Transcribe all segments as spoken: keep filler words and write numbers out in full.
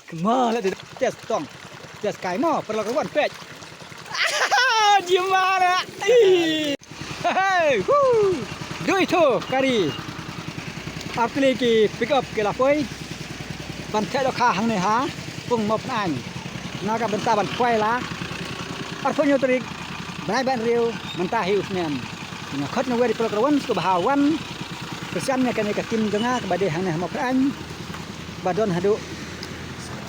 Kma la de test tong. Test kai mo, paralok ka wan peit. Jima la. Hey, woo. Dui thu kari. Artylli ki pick up ki la poi ban theh dohkha hangne ha pung Mawphanaiñ. Na ka bynta ban khwai la arphew hynñiew tarik bnai ba hynriew mynta hi u snem. Nga khot na wei ri paralok ka wan sku ba ha wan. Kyrshan ïa kane ka team jong nga kaba dei hangne ha Mawphanaiñ. Ba don haduh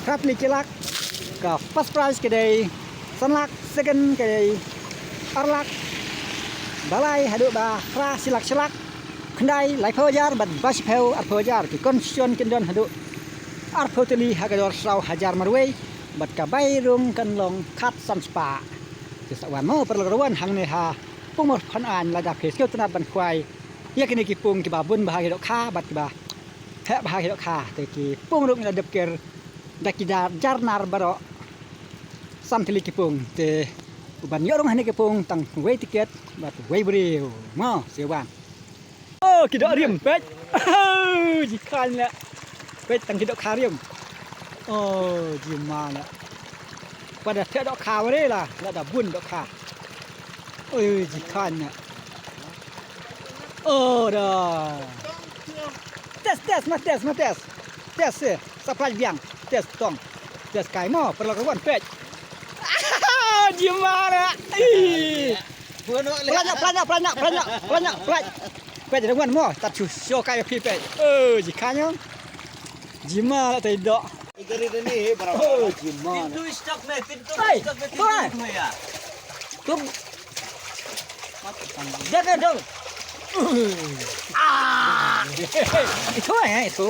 phra tylli ki lak. Ka first prize ka dei san lak, second ka dei ar lak, ba lai haduh ba phra shi lak shi lak, khyndai laiphew hajar bad ba shiphew arphew hajar. Ki consolation kin don haduh arphew tylli ha ka dor saw hajar marwei bad ka bai rung kan long khatsan spah. Te sa wan mo paralok ruh wan hangne ha pung Mawphanaiñ lada phi sngewtynnat ban khwai ïa kine ki pung kiba bun bha ki dohkha bad kiba heh bha ki dohkha. Te ki pung ruh ngi la dep ker da ki da jar nar baroh. San tylli ki pung te u ban ïoh rung hangne ki pung tang wei tiket bad wei briew. Mo, shu wan. Oh, ki doh rim peit. Ji khan la. Peit tang ki dohkha rim. Oh, jima la. Pat da theh dohkha ware la, la da bun dohkha. Oi, ji khan la. Oh, da. Test, test, ma test, ma test. Test, eh. Sa plaj biang. Test tong. Test kai mo, paralok ka wan peit. Jima la. Ih. Plaj na, plaj na, plaj na, plaj na, plaj na, plaj. Peit da wan mo, tat shu shu kai phi peit. Oh, ji khan la. Jima la tai doh. Igar ini barabar. Oh, jima la. Pintu stop me, pintu stop me, pintu ya. Tum. Dah, dah, dah. Ah. Itu, eh, itu.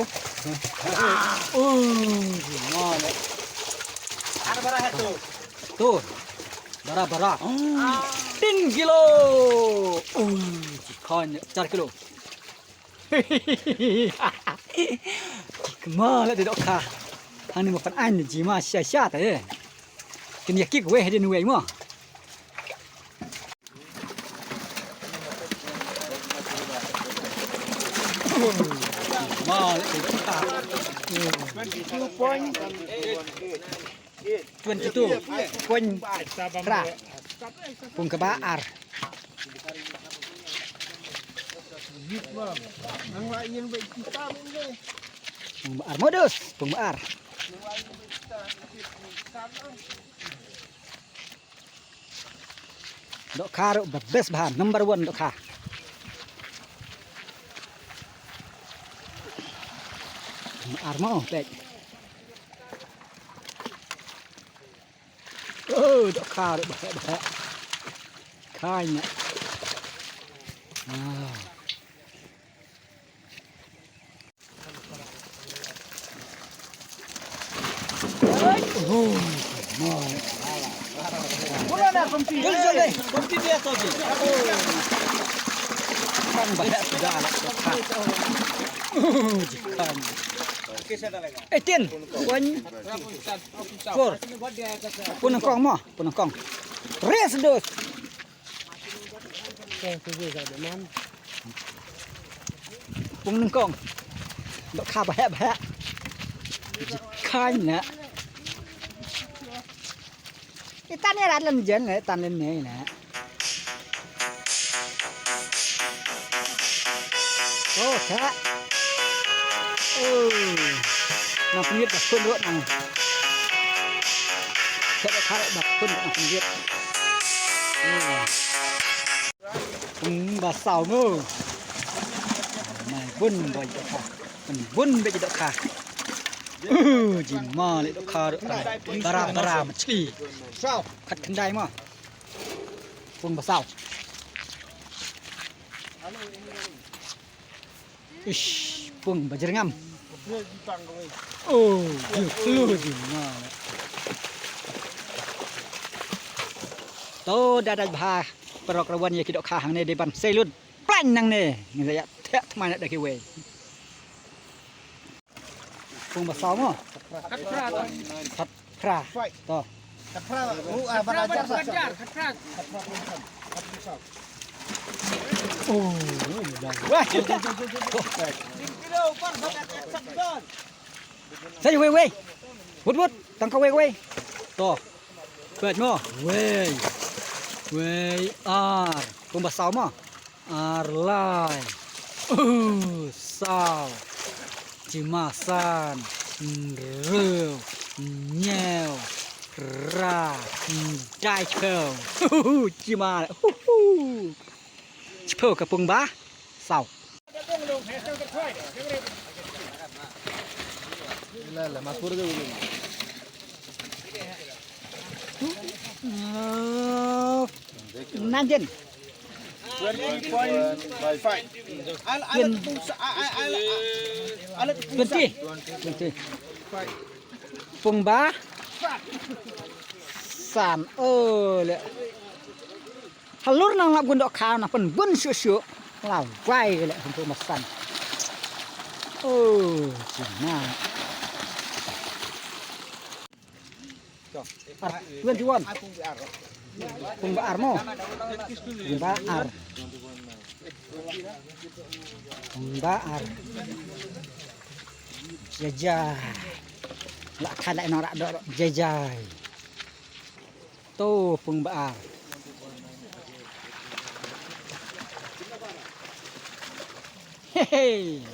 Oh, jima la. Ada bara itu. Tu. Bara, bara. Tin kilo. Oh, ji khan la, char kilo. Kma la de dohkha. Hangne Mawphanaiñ jima sha sha ta eh. Kin ïa kik wei hadien wei mo. Kma la de dohkha. Twenty two point phra. Pung kaba ar. Pung ba ar modus, pung ba ar. Dohkha ruh ba best bha, number one dohkha. Pung ba ar mo peit. Oh, dohkha ruh ba heh ba heh. Khain na. Ah. Oh, no. Jom, jom, jom. Kan ba heh suda la dohkha. Oh, ji khain. Eighteen point four. Pung nyngkong mo, pung nyngkong. Res dos. Pung nyngkong. Dohkha ba heh ba heh. Ji khain na. Itan ïa rat lem jen le, itan lem ne le. Oh, theh. Oh. Nang pynïap ba khun ruh nang. Theh ba khar ba khun ruh nang pynïap. Oh. Pung ba saw mo. Mai bun boi dohkha. Pung bun bej dohkha. Uh, jima le dohkha ruh. Bara bara machli. Khat khyndai mo. Pung ba saw. Ish, pung ba jyrngam. Oh, ju, ju, ju, ma. To da dait bha, paralok ruh wan ïa ki dohkha hangne dei ban sei lut. Plan nangne, ngin sa ïa theh thymmai na da kiwei. Pung ba saw mo? Khat phra to. Khat phra. To. Khat phra. U, ah, bad hajar sa. Khat phra. Oh, wah. Lim kilo, pan sa kat kat kat. Sa wei wei. Wut wut. Tang kawei kawei. To. Peit mo. Wei. Wei ar. Pung ba saw mo. Ar lai. Uh, saw. Jima san. Hynriew. Hynñiew. Phra. Hynriew. Jima. Chiphew ka pung ba saw. Nineteen. Twenty. Twenty. Pung ba san. Oh, le. Halor nang lap gun dohkha na pynbun shuh shuh. La wai le hynriew masan. Oh, jina. Ar, twenty-one. Pung ba ar mo. Pung ba ar. Pung ba ar. Jajai. La kha la nora do jajai. To pung ba ar. Hey, hey.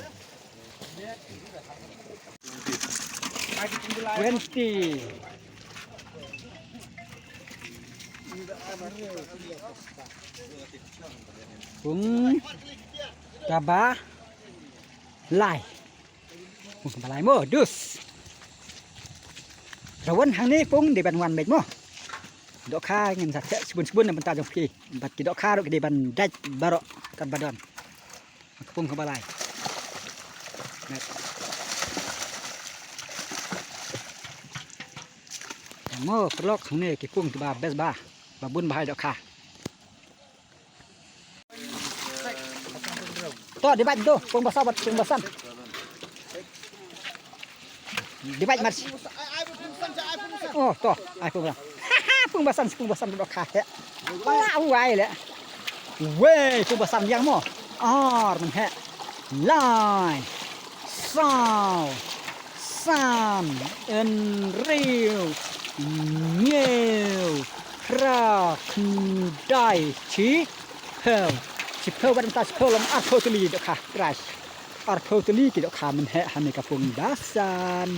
Twenty. Pung kaba lai. Pung kaba lai mo, dus. Rawan hangne pung dei ban wan beit mo. Dohkha ngin sa theh sbun sbun na bynta jong phi. Bad ki dohkha ruh ki dei ban dait baroh kat ba don. Ka pung kaba lai. Met. Mo paralok hangne ki pung kiba best ba. Ba bun ba hai dohkha. To, divide to, pung ba saw bad pung ba san. Divide match. Oh, to, ai pung ba san. Pung ba san, pung ba san dohkha he. Wah, wai le. Wei, pung ba san biang mo. Ar, mynheh. Lai. Saw. San, hynriew, hynñiew, phra, khyndai, chiphew. Chiphew bad mynta chiphew long arphew tylli dohkha, prize. Arphew tylli ki dohkha mynheh hangne ka pung ba san.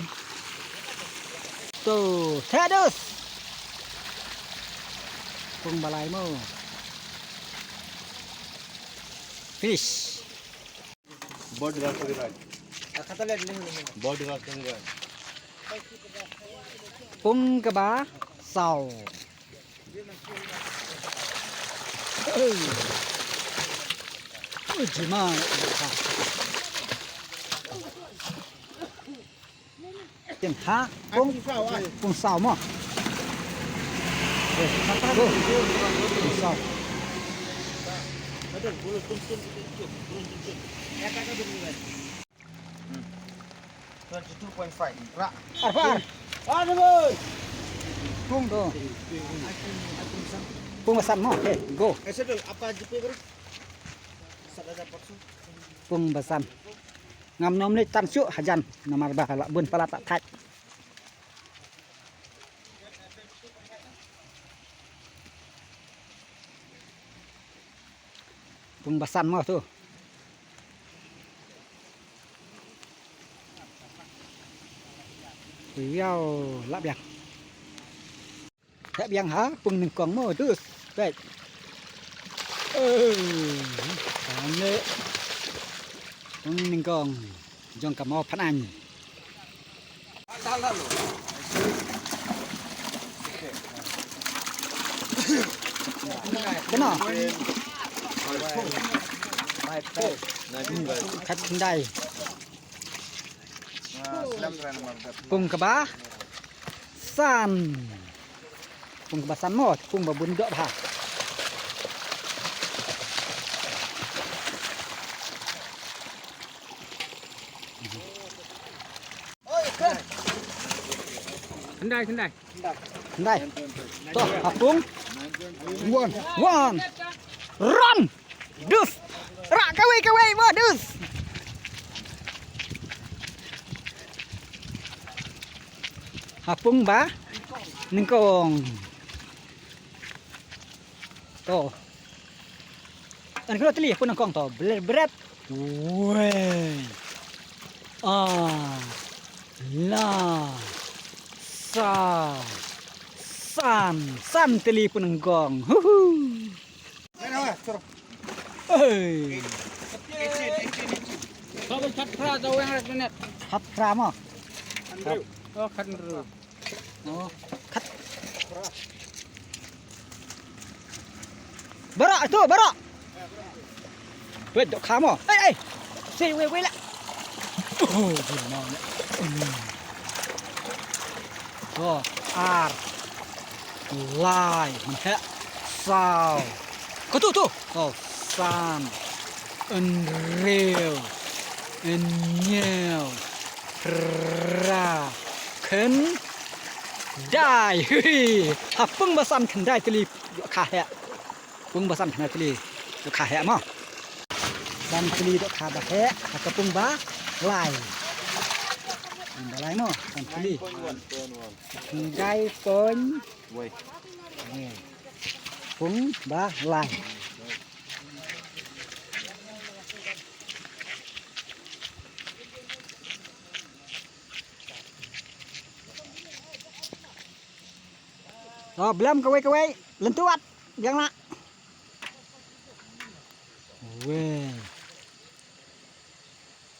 To, theh dus. Pung ba lai mo. Finish. Board raspberry raj. Board raspberry raj. Pung kaba saw. Oi. Oi, jima. Kin ha, pung, pung saw mo. Eh, pung saw. Twenty-two point five. Ra. Arphew ar. Pung to. Pung ba san mo. Okay, go. Pung ba san. Ngam nym leit tan shuh hajan namar ba la bun palat la thait. Pung ba san mo to. Yow, la biang. Theh biang ha pung nyngkong mo, dus. Peit. Eh, hangne. Pung nyngkong jong ka Mawphanaiñ. Kano? Khatkhyndai. Pung kaba san. Pung kaba san mo, pung ba bun doh bha. Khyndai, khyndai. Khyndai. To, ha pung. Wan. Wan. Run. Dus. Ra kawei kawei mo, dus. Pung ba nyngkong. To. An kena teli pun nyngkong to. Bret bret. Wei. A. La. Sa. San. San teli pun nyngkong. Hu hu. Hei. Khat phra to weng rek net. Khat phra mo. Oh, khat hynriew. Oh, khat. Baroh tu, baroh. Wei, dohkha mo. Ei, ei. Si wei, wei la. Oh, jin mo ne. Hmm. To, ar. Lai, mynheh. Saw. Ko tu, tu. Oh, san. Hynriew. Hynñiew. Phra. Khyndai. Hi. Ha pung ba san khyndai teli dohkha heh. Pung ba san khyndai teli dohkha heh mo. San teli dohkha ba heh. Ha ka pung ba lai. Pung ba lai mo. San teli. Khyndai point. Wei. Pung ba lai. To, blem kawei kawei. Lyntuat. Biang lah. Wei.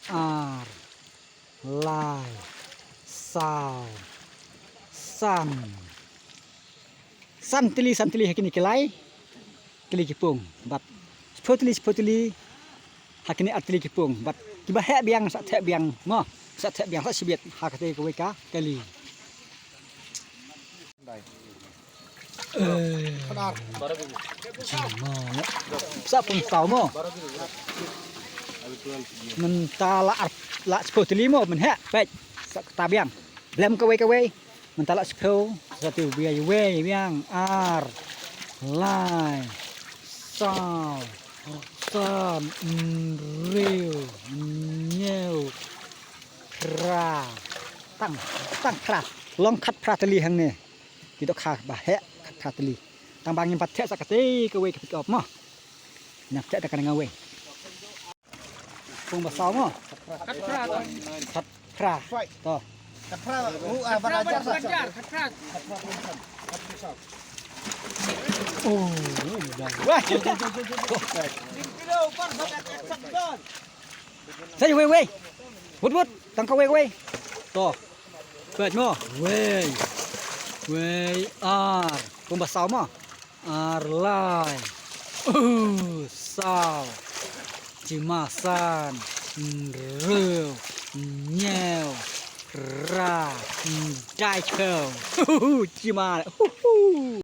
Ar. Lai. Saw. San. San teli, san teli ha kine ki lai. Teli ki pung. Bad. Shiphew teli, shiphew teli. Ha kine ar teli ki pung. Bad. Kiba heh biang, sa theh biang. Mo. Sa theh biang, sa shibit. Ha kate kawei ka. Kali. Eh. Sa pung saw mo. Mynta la ar, la shiphew teli mo, mynheh, peit. Sa kata biang. Blem kawei kawei. Mynta la shiphew, sa tu biang, wei, biang, ar, lai, saw, san, hynriew, hynñiew, phra. Tang, tang phra. Long khat phra teli hangne. Ki dohkha ba heh khat phra teli. Tang ba ngim pat theh sa kate kawei ka pick up mo. Nap theh ta ka nga wei. Pung ba saw mo. Khat phra to. Khat phra. To. Khat phra. U ah, khat phra, barajar, barajar, khat phra. Oh, dah. Wah. Sai wei wei. Wut wut, tang kawei kawei. To. Peit mo. Wei. Wei ar. Pung ba saw mo. Ar lai. Uh, saw. Jima san. Hynriew. Hynñiew. Phra. Khyndai phew. Jima. Hu hu.